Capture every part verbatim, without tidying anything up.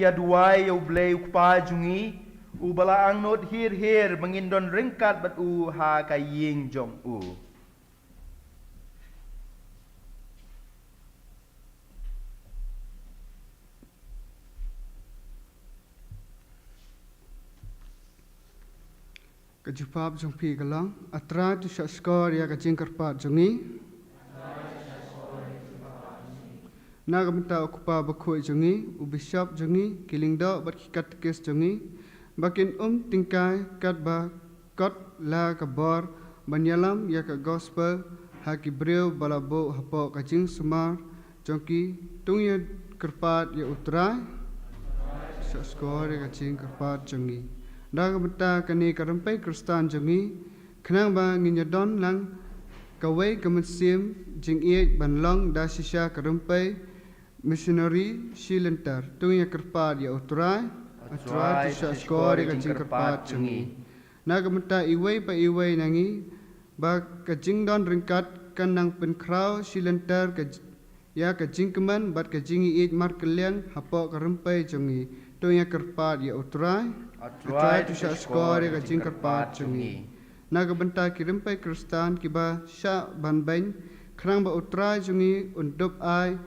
ïa duwai ïa U Blei U Kpa jong ngi, uba la angnud hir hir ba ngin don ryngkat bad u ha ka ïing jong u. Ka jubab jong phi ka long, A Trai, to shah shkor ïa ka jingkyrpad jong ngi. Na ka bynta u kpa bakhuid jong ngi, u bishop jong ngi, ki lyngdoh bad ki katekis jong ngi, ba kin um tyngkai katba kot la ka bor ban ïalam ïa ka gospel ha ki briew ba la buh hapoh ka jingsumar jong ki. To ngin ïa kyrpad ïa U Trai. Shah shkor ïa ka jingkyrpad jong ngi. Na ka bynta kane ka rympei Khristan jong ngi, khnang ba ngin ïa don lang kawei ka mynsiem jingïeit ban long da shisha ka rympei missionary shilynter. To ngin ïa kyrpad ïa U Trai. A Trai, to shah shkor ïa ka jingkyrpad jong ngi. Na ka bynta iwei pa iwei na ngi, ba ka jingdon ryngkat kan nang pynkhraw shilynter ka j-, ïa ka jingkmen bad ka jingïeit markylliang hapoh ka rympei jong ngi. To ngin ïa kyrpad ïa U Trai. A Trai, to shah shkor ïa ka jingkyrpad jong ngi. Na ka bynta ki rympei Khristan kiba shah ban beiñ, khnang ba U Trai jong ngi un dup ai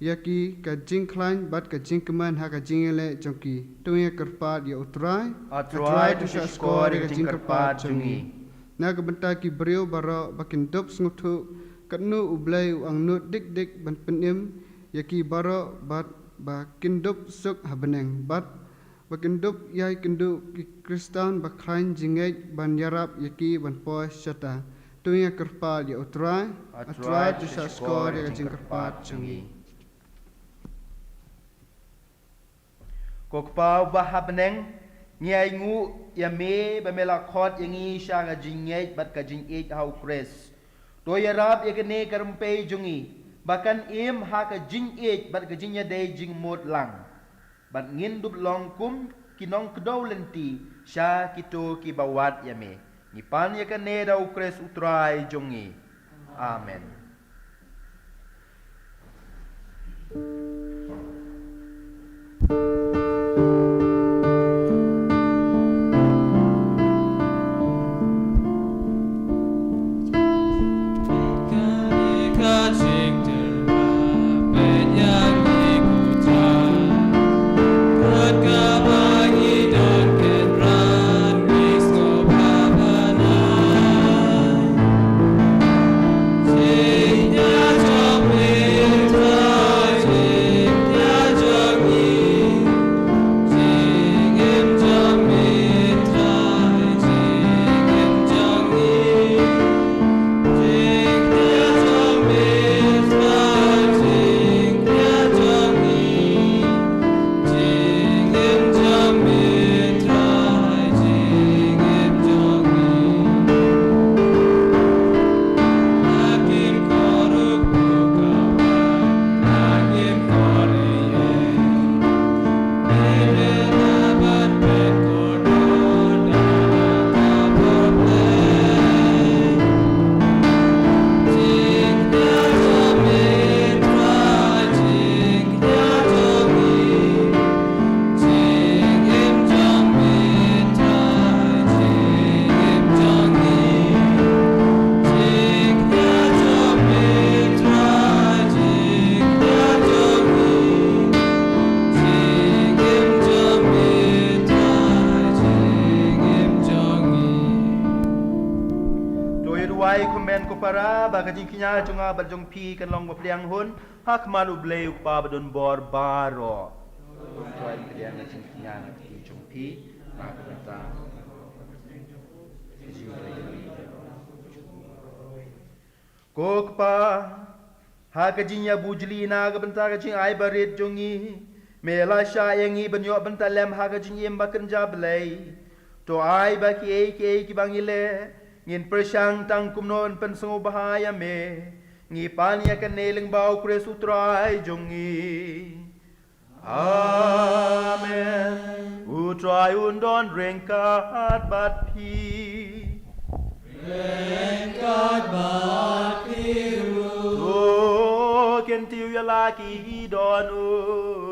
ïa ki ka jingkhlaiñ bad ka jingkmen ha ka jingïaleh jong ki. To ngin ïa kyrpad ïa U Trai. A Trai, to shah shkor ïa ka jingkyrpad jong ngi. Na ka bynta ki briew baroh ba kin dup sngewthuh katno U Blei u angnud dik dik ban pynim ïa ki baroh bad ba kin dup suk ha bneng bad ba kin dup ïai kynduh ki Khristan ba khlaiñ jingngeit ban ïarap ïa ki ban poi shata. To ngin ïa kyrpad ïa U Trai. A Trai, to shah shkor ïa ka jingkyrpad jong ngi. Ko Kpa uba ha bneng, ngi ainguh ïa me ba me la khot ïa ngi sha ka jingngeit bad ka jingïeit ha U Khrist. To ïarap ïa kane ka rympei jong ngi ba kan im ha ka jingïeit bad ka jingïadei jingmut lang, bad ngin dup long kum ki nongkdew lynti sha kito kiba wad ïa me. Ngi pan ïa kane da U Khrist U Trai jong ngi. Amen. To ïa duwai kumne ko para, ba ka jingkñia jong nga bad jong phi kan long ba pdiang hun ha khmat U Blei U Kpa badonbor baroh. To ïa duwai kumne ka jingkñia na ka jong phi, na ka bynta ka jingkñia. Ko Kpa, ha ka jingïabujli na ka bynta ka jingai barit jong ngi, me la shah ïa ngi ban ïoh bynta lem ha ka jingim ba kynja Blei. To ai ba kiei kiei kiba ngi leh, ngin pyrshang tang kumno ban pynsngewbha ïa me. Ngi pan ïa kane lyngba U Khrist U Trai jong ngi. Amen. U Trai un don ryngkat bad phi. Ryngkat bad phi ruh. To kyntiew ïa la ki dohnud.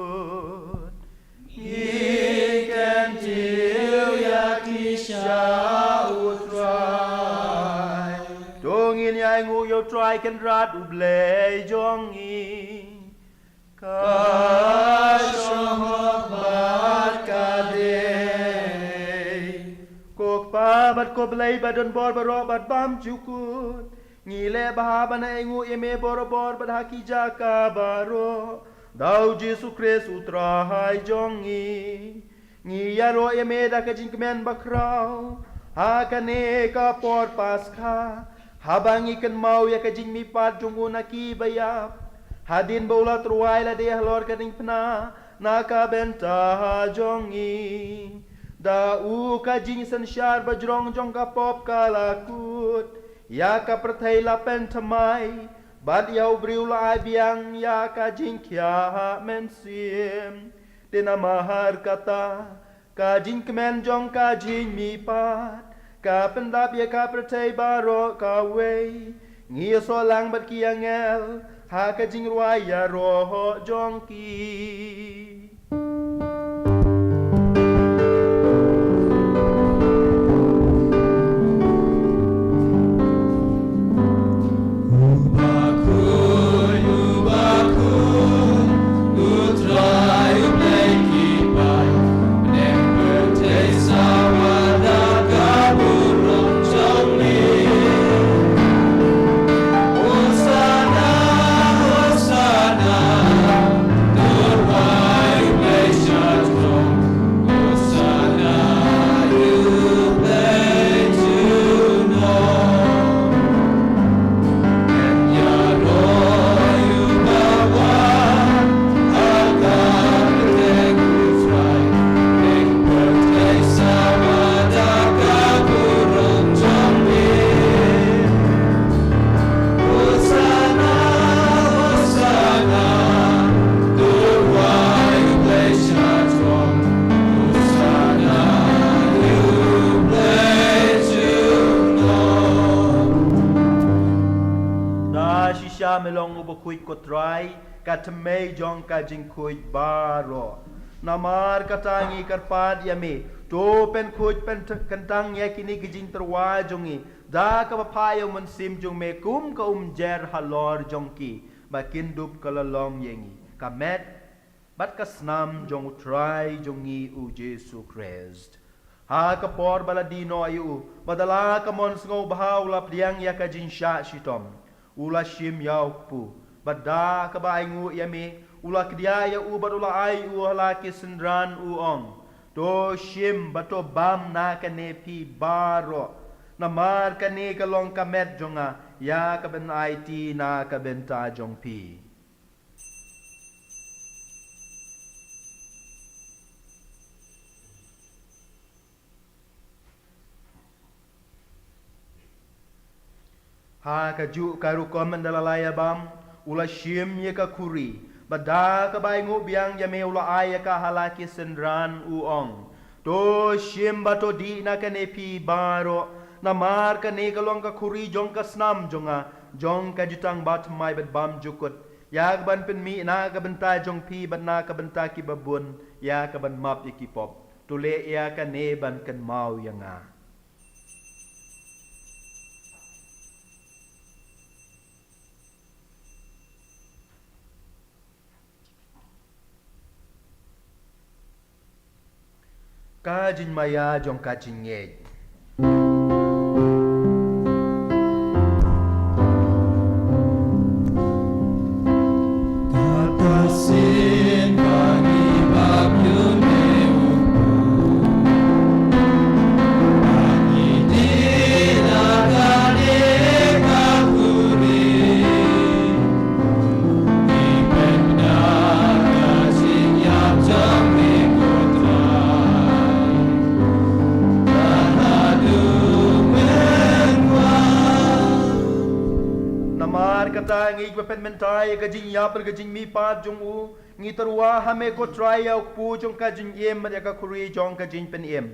Ngi kyntiew ïa ki sha U Trai. To ngin ïa ainguh ïa U Trai Kynrad U Blei jong ngi. Ka shong bad ka dei. Ko Kpa bad ko Blei ba don bor baroh bad bymjukut. Ngi leh bha ban ainguh ïa me borabor bad ha ki jaka baroh. Da U Jisu Khrist U Trai jong ngi. Ngi ïaroh ïa me da ka jingkmen bakhraw ha kane ka por Paskha, haba ngi kynmaw ïa ka jingmihpat jong u na ki baïap, hadien ba u la tyrwa ïalade halor ka diengphna na ka bynta jong ngi. Da u ka jingsynshar bajrong jong ka pop ka la kut, ïa ka pyrthei la pynthymmai, bad ïa u briew la ai biang ïa ka jingkhiah mynsiem. Te namar kata, ka jingkmen jong ka jingmihpat ka pyndap ïa ka pyrthei baroh kawei. Ngi ïasoh lang bad ki angel ha ka jingrwai ïaroh jong ki. Da shisha me long uba khuid ko Trai, ka thymmei jong ka jingkhuid baroh. Namar kata ngi kyrpad ïa me, to pynkhuid pynkyntang ïa kine ki jingtyrwa jong ngi da kaba phah ïa u Mynsiem jong me kum ka umjer halor jong ki, ba kin dup ka la long ïa ngi ka met bad ka snam jong U Trai jong ngi U Jisu Khrist. Ha ka por ba la die noh ïa u, bad da la ka mon sngewbha u la pdiang ïa ka jingshah shitom, u la shim ïa u kpu, bad da kaba ainguh ïa me, u la kdiah ïa u bad u la ai ïa u ha la ki synran u ong, to shim bad to bam na kane phi baroh, namar kane ka long ka met jong nga ïa kaban aiti na ka bynta jong phi. Ha kajuh ka rukom ynda la ïa bam, u la shim ïa ka khuri, bad da kaba ainguh biang ïa me u la ai ïa ka ha la ki synran u ong, to shim bad to dih na kane phi baroh, namar kane ka long ka khuri jong ka snam jong nga, jong ka jutang bathymmai bad bymjukut, ïa kaban pynmih na ka bynta jong phi bad na ka bynta kiba bun, ïa kaban map ïa ki pop. To leh ïa kane ban kynmaw ïa nga. Ka jingmaïa jong ka jingngeit. Namar kata ngi kiba pynmynta ïa ka jingïap bad ka jingmihpat jong u, ngi tyrwa ha me ko Trai ïa u kpu jong ka jingim bad ïa ka khuri jong ka jingpynim.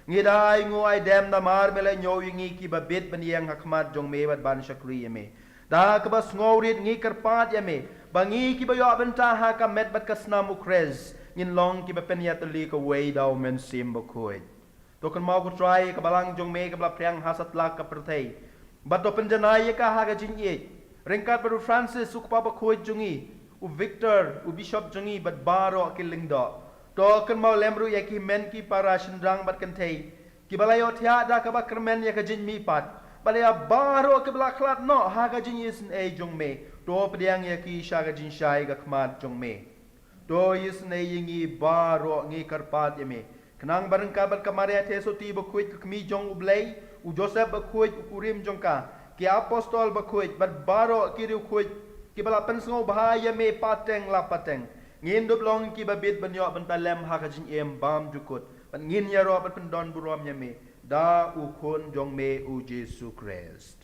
Ngi da ainguh aidem namar me la ñiew ïa ngi kiba bit ban ïeng ha khmat jong me bad ban shakri ïa me. Da kaba sngewrit ngi kyrpad ïa me ba ngi kiba ïoh bynta ha ka met bad ka snam u Khrist, ngin long kiba pynïatylli kawei da u Mynsiem Bakhuid. To kynmaw ko Trai ïa ka balang jong me kaba la phriang ha satlak ka pyrthei. Bad to pynjanai ïa ka ha ka jingïeit. Ryngkat bad u Francis u kpa bakhuid jong ngi, u Victor u bishop jong ngi bad baroh ki lyngdoh. To kynmaw lem ruh ïa ki hynmen ki para shynrang bad kynthei kiba la ïohthiah da kaba kyrmen ïa ka jingmihpat. Bad ïa baroh kiba la khlad noh ha ka jingisynei jong me. To pdiang ïa ki sha ka jingshai ka khmat jong me. To isynei ïa ngi baroh ngi kyrpad ïa me. Khnang ba ryngkat bad ka Maria Theisotti bakhuid ka kmie jong u Blei, u Joseph bakhuid u kurim jong ka, ki apostol bakhuid bad baroh ki riewkhuid kiba la pynsngewbha ïa me pateng la pateng. Ngin dup long kiba bit ban ïoh bynta lem ha ka jingim bymjukut. Bad ngin ïaroh bad pyndon burom ïa me. Da u khun jong me u Jisu Khrist.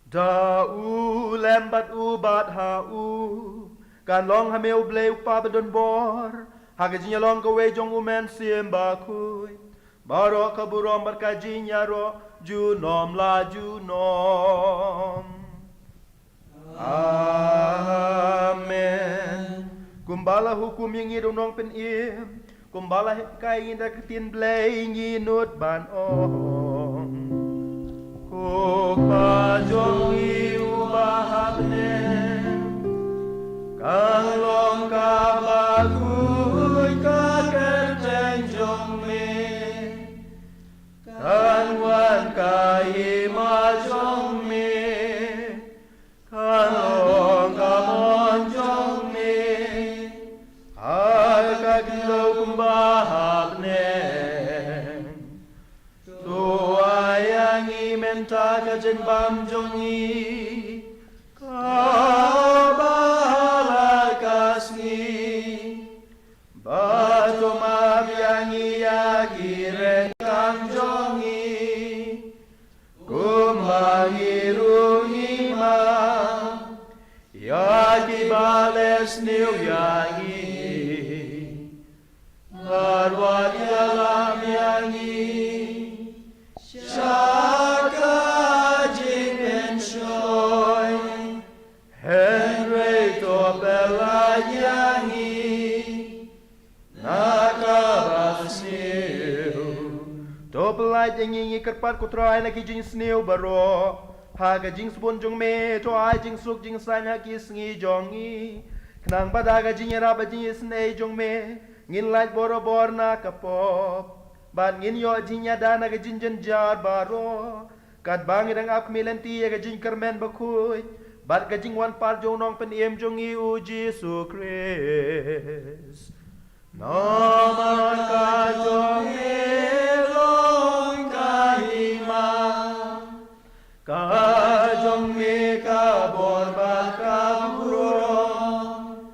Da u lem bad u bad ha u. Kan long ha me u Blei u Kpa badonbor. Ha ka jingïalong kawei jong u Mynsiem Bakhuid. Baroh ka burom bad ka jingïaroh junom la junom. Amen. Kumba la hukum ïa ngi da u Nongpynim, kumba la hikai ïa ngi da ka ktien Blei ngi nud ban ong. Ko Kpa jong ngi uba ha bneng, kan long kaba khuid ka kyrteng jong me. Kan wan ka hima jong me. Kan long ka mon jong me. Ha ka khyndew kumba ha bneng. To ai ïa ngi mynta ka jingbam jong ngi. Kaba ha la ka sngi. Bad to map ïa ngi ïa ki ryngkang jong ngi. Kumba ngi ruh ngi map ïa kiba leh sniew ïa ngi. Bad wat ïalam ïa ngi sha ka jingpynshoi. Hynrei to pynlait ïa ngi na kaba sniew. To pynlait ïa ngi, ngi kyrpad ko Trai, na ki jingsniew baroh. Ha ka jingsbun jong me, to ai jingsuk jingsaiñ ha ki sngi jong ngi. Khnang ba da ka jingïarap bad jingisynei jong me, ngin lait borabor na ka pop. Bad ngin ïoh jingïada na ka jingjynjar baroh. Katba ngi dang ap khmih lynti ïa ka jingkyrmen bakhuid bad ka jingwan pat jong u Nongpynim jong ngi u Jisu Khrist. Namar ka jong me long ka hima, ka jong me ka bor bad ka burom.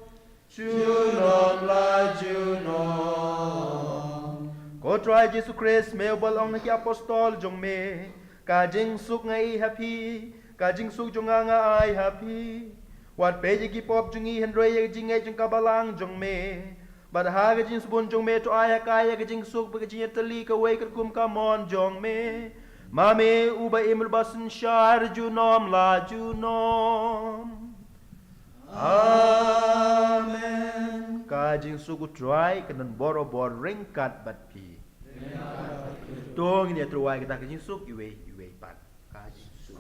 Junom la junom. Ko Trai Jisu Khrist, me uba la ong ha ki apostol jong me, ka jingsuk nga ai ha phi, ka jingsuk jong nga nga ai ha phi. Wat peit ïa ki pop jong ngi hynrei ïa ka jingngeit jong ka balang jong me. Bad ha ka jingsbun jong me to ai ha ka ïa ka jingsuk bad ka jingïatylli kawei katkum ka mon jong me. Ma me uba im bad uba synshar junom la junom. Amen. Ka jingsuk u Trai kan don borabor ryngkat bad phi. To ngin ïa tyrwa ïa kata ka jingsuk iwei iwei pat. Ka jingsuk.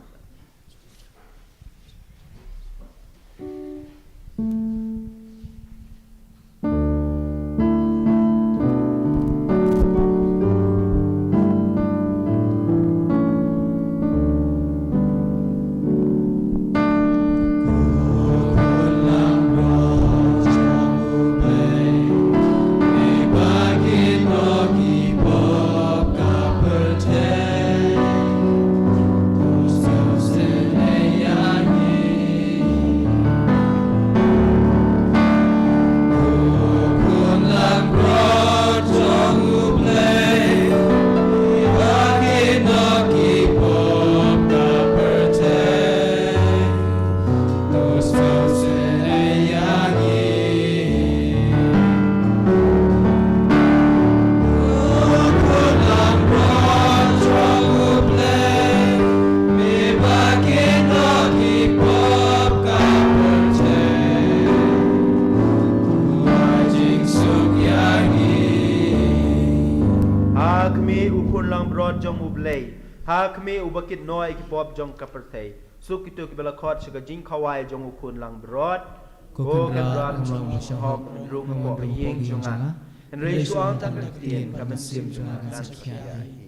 Ha khmih uba kit noh ïa ki pop jong ka pyrthei. Suk kito kiba la khot sha ka jingkhawai jong u khun langbrot. Ko Kynrad, ngam long ba shahok, hok, rung hapoh ïing jong nga. Hynrei shu ong tang ka ktien, ka mynsiem jong nga kan sa khia hi.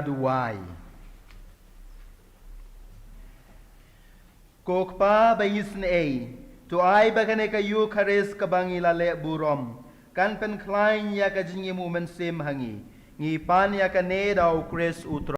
Duwai. Ko Kpa ba isynei, to ai ba kane ka Ïukharist kaba ngi la leh burom kan pynkhlaiñ ïa ka jingim U Mynsiem ha ngi. Ngi pan ïa kane da U Khrist U Trai.